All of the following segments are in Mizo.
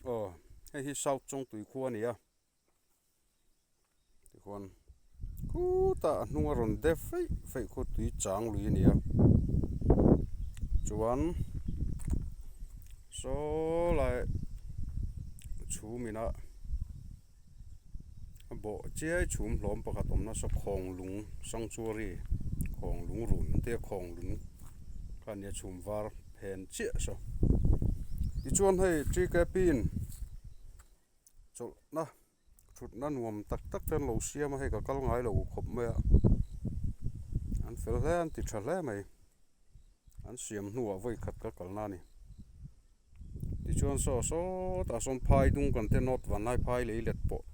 Aw hei hi south chawngtui khua a ni a tikhuan khutah a hnung a rawn de feih feih khu tui chang lui a ni a chuan saw lai chhum inah a bawh chiai chhum hlawm pakhat awm nasa khawng lung sanctuary khawng lung run an tia khawng lung kha a nia chhum var phen chiah saw tichuan hei TKP in chawlhna thutna nuam tak tak te an lo siam a hei ka kal ngai lo khawp mai a an fel hle an ti tha hle mai an siam hnuah vawi khat ka kalna a ni tichuan saw sawtah sawn phai dung kan te nawt vanlai phai lei let pawh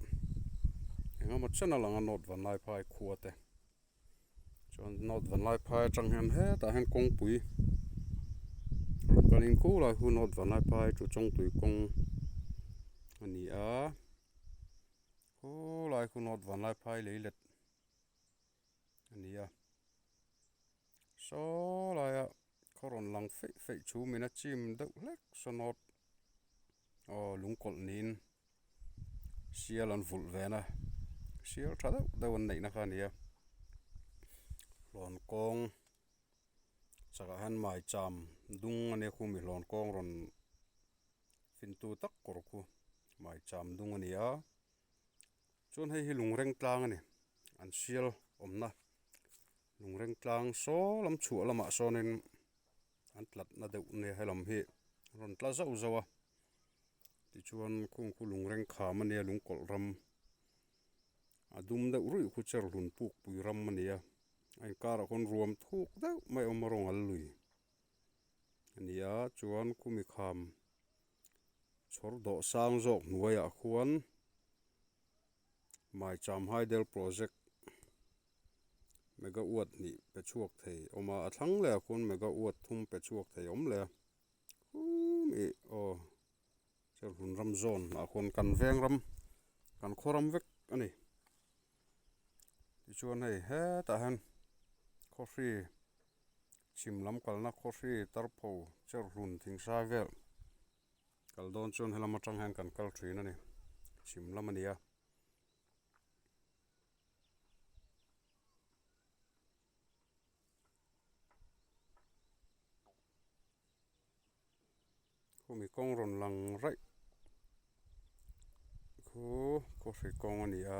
eng emaw chen a lang a nawt vanlai phai khua te chuan nawt vanlai phai atang hian hetah hian kawngpui rawn kalin khulai khu nawt vanlai phai chu chawngtui kawng a ni a khulai khu nawt vanlai phai lei let a ni a saw laia khaw rawn lang feih feih chhum in a chim deuh hlek saw nawt aw lungkawlh niin sial an vulh ven a sial tha deuh deuh an neihna kha a ni a hlawn kawng chakah hian maicham dung a nia khumi hlawn kawng rawn fintu tak kawr khu maicham dung a ni a. Chuan hei hi lungreng tlang a ni an sial awmna lungreng tlang saw lam chhuah lamah sawnin an tlatna deuh nia helam hi a rawn tla zauh zauh a tichuan khung khu lungreng kham a nia lungkawlh ram a dum deuh ruih khu cher hlun pukpui ram a ni a a inkarah khawn ruam thuk deuh mai a awm a rawng al lui a ni a chuan khumi kham. Chhawr dawh sang zawk hnuaiah khuan Maicham Hydel Project mega uat hnih pe chhuak thei a awm a, a thlang leh ah khuan mega uat thum pe chhuak thei a awm leh a khum ih aw Cherhlun ram zawn ah khuan kan veng ram kan khaw ram vek a ni tichuan hei hetah hian khawhri Chhim lam kalna khawhri tarpho cherhlun thingsai vel kal dawn chuan helam atang hian kan kal thin a ni chhim lam a ni a. Khumi kawng rawn lang raih khu khawhri kawng a ni a.